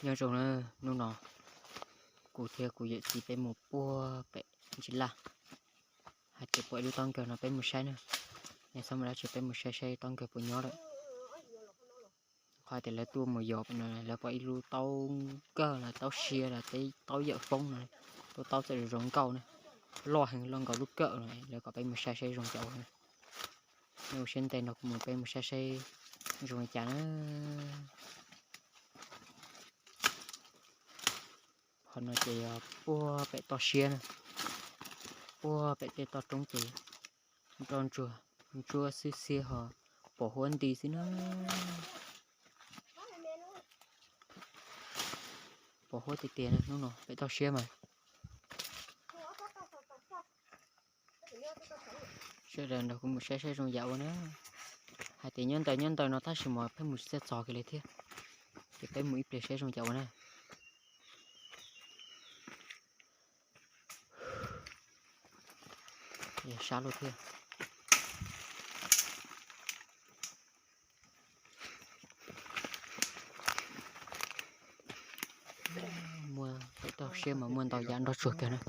Nyob zoo na, hnub no kuv thiab kuv yawm txiv peb mus puag pem ntsis laj, hais tias puag ib lub taub nkawg no peb mus saib na. Nej txhob mus dab tsi, peb mus saib saib taub nkawg puas nyob lawm. Qhov tias lawv tuaj mus yos no lawv pom ib lub taub nkawg los taub siab los tej taub yawm foob no, lub taub txawm zoo nkauj na, loj heev loj nkaus lub kawm no, lawv kom peb mus saib saib zoo cas ua na. Nej ua siab ntev nrog kuv mus peb mus saib saib zoo li cas na. Qhov no ces yog puag pem toj siab na, puag pem tej toj roob ces nroj ntsuag ntsuab xwb xiab ho pos huab nti xwb na. Pos huab tiag tiag na, hnub no pem toj siab mas. Sawv daws nrog kuv mus saib saib zoo yam ua na. Hais tias nyob ntawm nyob ntawm no tab sis mas peb mus tsis txog kiag li thiab, ces peb mus ib pliag saib zoo yam ua na. Sab lug thiab. Muaj pem toj siab mas muaj ntau yam nroj tsuag kawg na.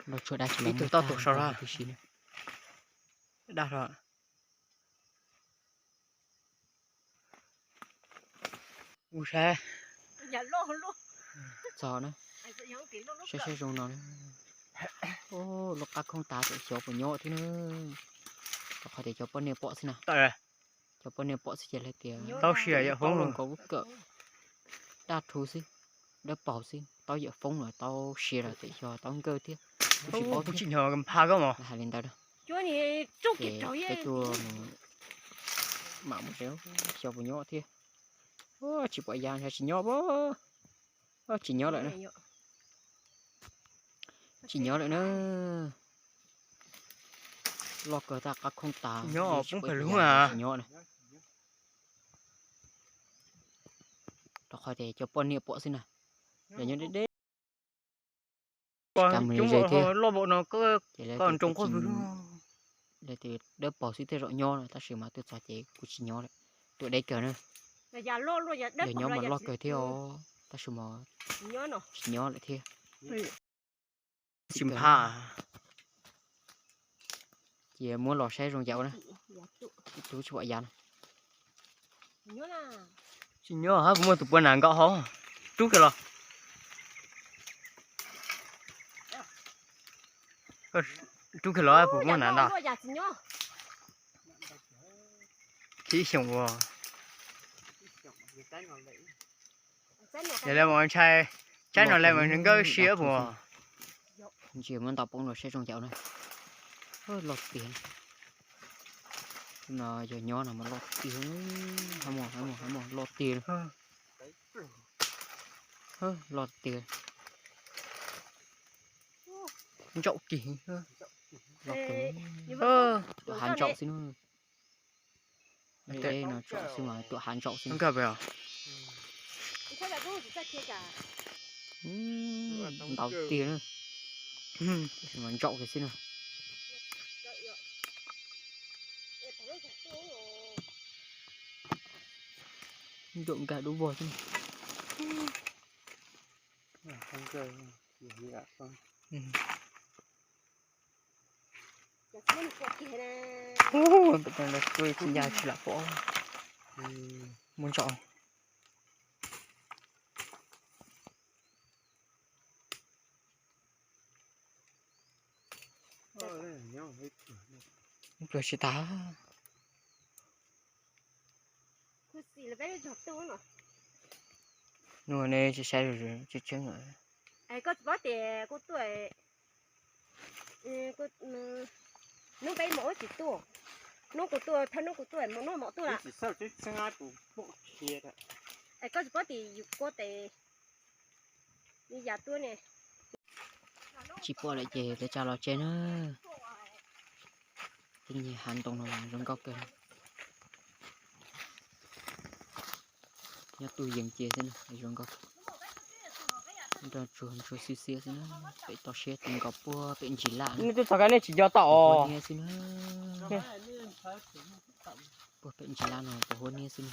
Nroj tsuag dab tsi los tau tus sau tib si na. Dag los. Mus saib. Txog na. Saib saib zoo no na. Lub qab khooj tas tseem xyov puas nyob thiab na. Rau qhov tias cov poj niam pom xwb na. Cov poj niam pom xwb ces lawv tias taub siab yawm foob nkaus lub kawm, daj rhuv xwb, dawb paug xwb, taub yawm foob los taub siab los tseem xyov taub nkawg thiab. Kuv tsis paub, kuv tsis nyob npha koj mos. Hais li ntawd. Ces peb tuaj mus mam mus saib xyov puas nyob thiab. Tsis pom yav ntshe tsis nyob, tsis nyob lawm na. Tsis nyob lawm na. Loj kawg tab qab khooj tas, nyob poob pawg lug tsis nyob na. Rau qhov tias cov poj niam pom xwb na. Lawv nyob deb deb. Cov mus ze ze thiab. Ces lawv tias dawb paug xwb tej zaum nyob no tab sis mas tuaj txog ces kuj tsis nyob lawm. Tuaj deb kawg na. Yog nyob mas loj kawg thiab os, tab sis mas tsis nyob lawm thiab. Tsis npha. Ces muab los saib zoo yam ua na. Ib tug tsis pom yav no. Tsis nyob hab, kuv muaj tus puav nas nkaum hauv. Rub kiag los. Rub kiag los puas muaj nas ntag. Tib xyoos ua. Yog li mas ntshai, tsaib no li mas nkawg siab puas. Ntsia muab ntaus poob los saib zoo yam na. Loj tiag. No yog nyob no mas loj tiag. Loj tiag. Loj tiag. Ntsaum kig. Loj tiag. Tuam hav ntsaum xwb na. Tej no tsom xwb mas tuam hav ntsaum xwb. Ntau tiag na. Tab sis mas ntsaum kiag xwb na. Ntsaum nkag dub vog xwb. Ub, pem no tsis ncaj tsis lam pom. Muaj ntsaum. Pluag tsis tas. Nug nej tsis saib tseeb tseeb lawm. Koj tsis paub tias kuv tuaj, hnub peb mos ub tsis tuaj, hnub kuv tuaj, thawj hnub kuv tuaj mos hnub mos tuaj lawm. Es koj tsis paub tias yus kua tes yus yam tuaj ne. Tsis pom lawm ces peb tsa los tsev na. Tej niag hav ntoo no zoo nkauj kawg. Nyob tu yees cia xwb na, zoo nkauj. Nroj ntsuag ntsuag xiab xiab xwb na, pem toj siab tus nkaus puag pem ntsis laj. Nej twb txog kab nej tsis nco tau os. Puag niab xwb na. Puag pem ntsis laj no puag huab niab xwb na.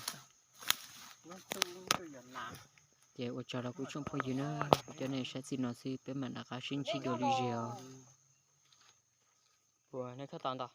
Ces ua tsaug rau kuv tsoom phooj ywg na, cov nej saib txij no xwb peb mam rov qab sib ntsib dua lwm zaus. Puas nej khawb tau ntau?